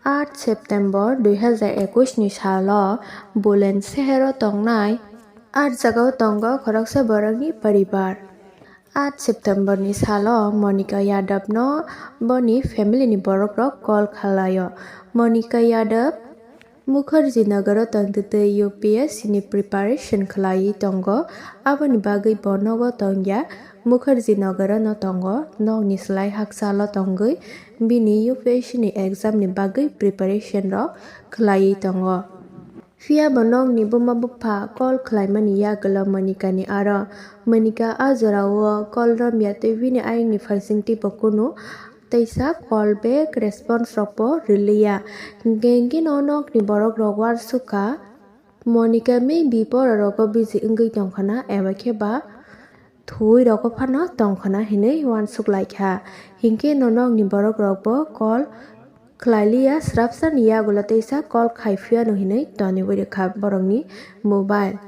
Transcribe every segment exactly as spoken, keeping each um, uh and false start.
Aat September dui hazar ekush ni salo Bulen sehero tongnai aat jagao tongo khoroksa borokni poribar. Aat September ni salo Monika Yadav no boni family ni borok rok call khalaio. Monika Yadav Mukherjee Nagar o tongtwtwi U P S C ni preparation khlaiwi tongo, aboni bagwi bo nogo tongya. Mukherjee Nagar o no tongo, nokni slai hakchalo tongwi bini U P S C ni exam ni bagwi preparation rok khlaiwi tongo. Phiya bo nokni buma bupha call khlaimani yagulo Monika ni aro Monika a jorao call romya tei bini ayangni phaisingtwi bo kunu teisa call back response rokbo rwliya. Hingke hingke no nokni borok rok uansukha Monika maybe pora rogo busy wngwi tongkhana eba khe ba thwi rogo phano tongkhana hinwi uansuk laikha. Hingke no nokni borok rokbo call khlailiya, swrapsani yagulo teisa call khai phiyano hinwi toniwi rwkha borokni mobile.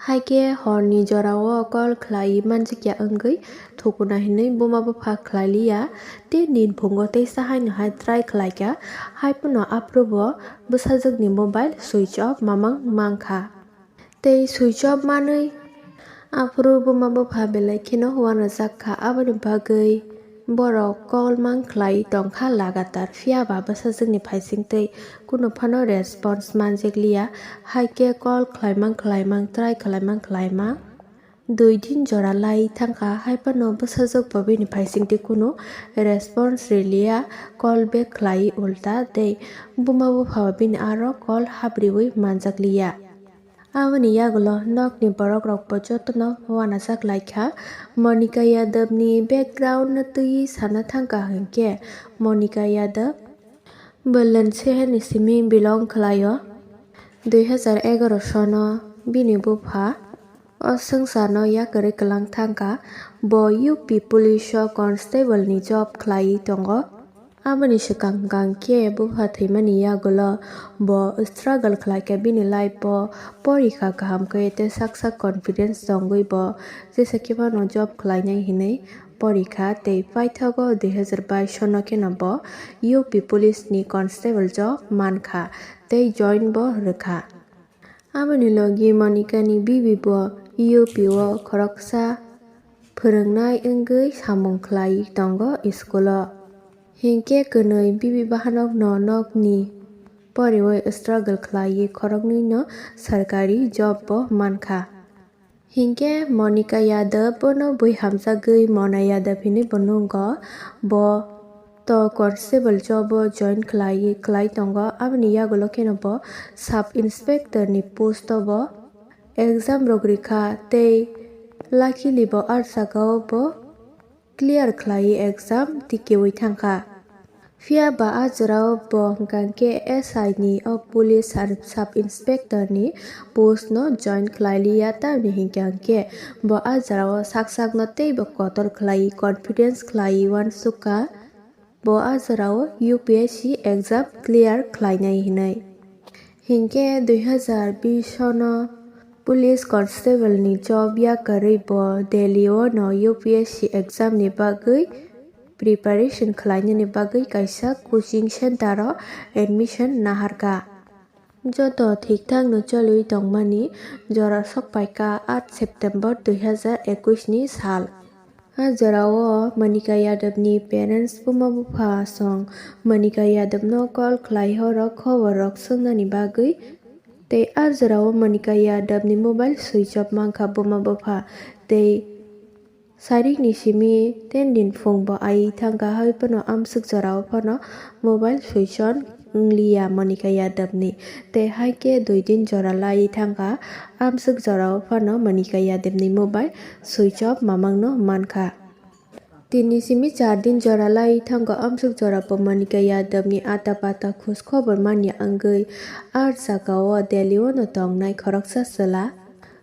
Haikhe horni jorao call khlai manjakya wngwi thukuna hinwi buma bupha khlailiya, tei ninphungo teisa haino hai try khlaikha, haiphano aphuru bo bwsajwkni mobile switch off mamang mankha. Tei switch off manwi aphuru buma bupha belai kheno uanajakha, aboni bagwi borok call mang khlai tongkha lagatar, phiya ba bwsajwkni phaisingtwi kunu phano response manjakliya, haikhe call khlaimang khlaimang, try khlaimang khlaimang dui din jora lai thangkha, haiphano bwsajwk bo bini phaisingtwi kunu response riliya, call back khlai ulta tei buma bupha bo bini aro call habriwi manjakliya. Aboni yagulo nokni borok rokbo jotono uanajak laikha. Monika Yadav ni background no twiwi sana thangkha hinkhe Monika Yadav Bulen seher ni simi belong khlaio. Dui hazar egaroh sono bini bupha o swngcharno yakarwi kwlang thangkha. Bo U P police o constable ni job khlaiwi tongo. Aboni swkang hwnkhe bupha thwimani yagulo bo struggle khlaikha, bini life o porikha kaham khe tei sak sak confidence tongwi bo jesa khe phano job khlainai hinwi porikha tei paithago dui hazar baish sono kheno bo U P police ni constable job mankha tei join bo rwkha. Aboni logi Monika ni bibi bo U P o khoroksa phwrwngnai wngwi samung khlai tongo school o. Hinkhe kwnwi bibi bahanok no nokni poriwi struggle khlaiwi khoroknwi no sarkari job bo mankha. Hinkhe Monika Yadav bono bui hamjagwi Mona Yadav hinwi bo nungo. Bo to constable job o join khlai, khlai tongo. Aboni yagulo kheno bo sub inspector ni post o bo exam rok rikha tei luckily bo ah jagao bo clear khlai exam tikiwi thangkha. Phiya ba ah jorao bo hwnkha khe S I ni o police sub inspector ni post no join khlai liya, tamni hinkha khe bo ah jorao sak sak no teibo kotor khlai confidence khlai uansukha. Bo ah jorao U P S C exam clear khlainai hinwi. Hinkhe dui hazar bish sono police constable ni job yakarwi bo Delhi o no U P S C exam ni bagwi preparation khlainani bagwi kaisa coaching center o admission naharkha. Joto thik thak no choliwi tongmani jora sokpaikha aat September dui hazar ekush ni sal. A jorao Monika Yadav ni parents buma bupha song Monika Yadav no call khlai horo khobor rok swngnani bagwi. Tei a jorao Monika Yadav ni mobile switch off mankha buma bupha tei sarik ni simi ten din phung bo ai thangkha, hai phano amswk jorao phano mobile switch on wngliya Monika Yadav ni. Tei hai khe dui din jora lai thangkha, amswk jorao phano Monika Yadav ni mobile switch off mamang no mankha. Tini simi char din jora lai thangkha, amswk jora bo Monika Yadav ni ata pata khoj khobor manya wngwi ah jagao Delhi o no tongnai khoroksa chwla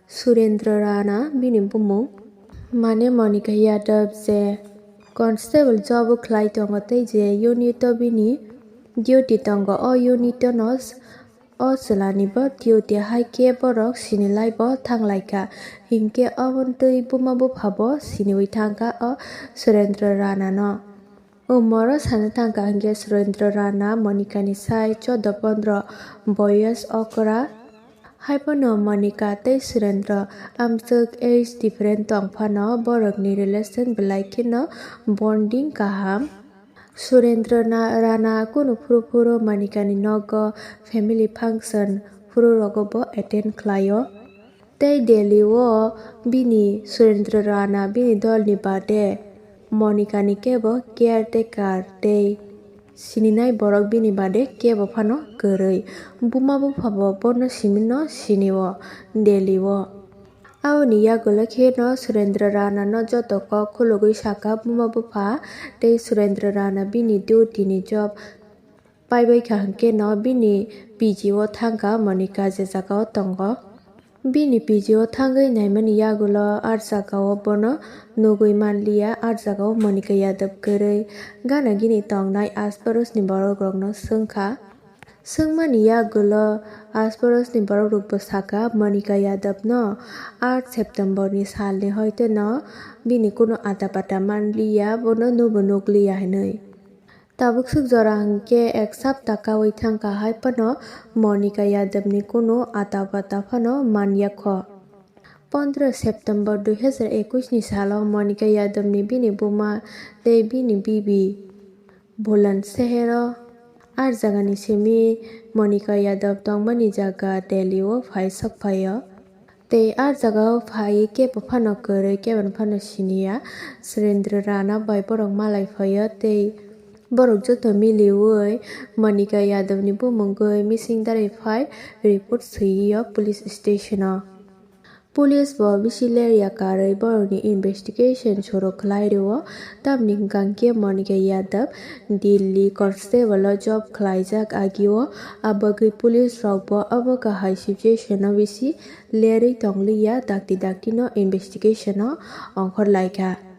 Surendra Rana bini bumung. Mane Monika Yadav je constable job o khlai tongo tei je unit o bini duty tongo, o unit o no o chwla ni bo duty, hai khe borok sini lai bo thang lai kha. Hinkhe obo twi buma bupha bo siniwi thang kha o Surendra Rana no. Umoro sana thangkha hwnkhe Surendra Rana Monika ni sai choudo pondro boyos okra. Haiphano Monika tei Surendra amswk age different tong phano borokni relation belai kheno bonding kaham. Surendra na-, Rana kunu phuru phuru Monika ni nogo family function phuru rogo bo attend khlaio. Tei Delhi o bini Surendra Rana bini dol ni bade Monika ni kebo caretaker tei sininai borok bini bade kebo phano kwrwi. Buma bupha bo bono simi no sini o Delhi o. Aboni yagulo khe no Surendra Rana no joto kok khulugwi saka buma bupha tei Surendra Rana bini duty ni job paibai kha hwnkhe no bini P G o thangkha Monika je jaga o tongo. Bini P G o thangwi naimani yagulo ar jaga o bono nugwi manliya, ar jaga o Monika Yadav kwrwi gana gini tongnai asparos ni borok rokno swngkha. Swngmani yagulo asparos ni borok rokbo saka Monika Yadav no aat September ni sal ni hoite no bini kunu ata pata manliya, bono nubo nukliya hinwi. Tabuk swk jora hwnkhe ek sapta kaui thangkha, hai phano Monika Yadav ni kunu ata pata phano manyakho. Pondro September dui hazar ekush ni salo Monika Yadav ni bini buma tei bini bibi Bulandshahr o ar jagani simi Monika Yadav tongmani jaga Delhi o phai sokphaio. Tei ar jaga o phai kebo phano kwrwi, kebo phano siniya. Surendra Rana bai borok malai phaio tei borok joto miliwi Monika Yadav ni bumungwi missing dari phai report swiyo police station o. Police bo bisi lerya karwi borokni investigation suru khlai rwo, tamni hwnkha hwnkhe Monika Yadav Delhi constable o job khlaijak agio, abagwi police rok bo omo kahai situation o bisi lerwi tongliya, dakti dakti no investigation o ongkhor laikha.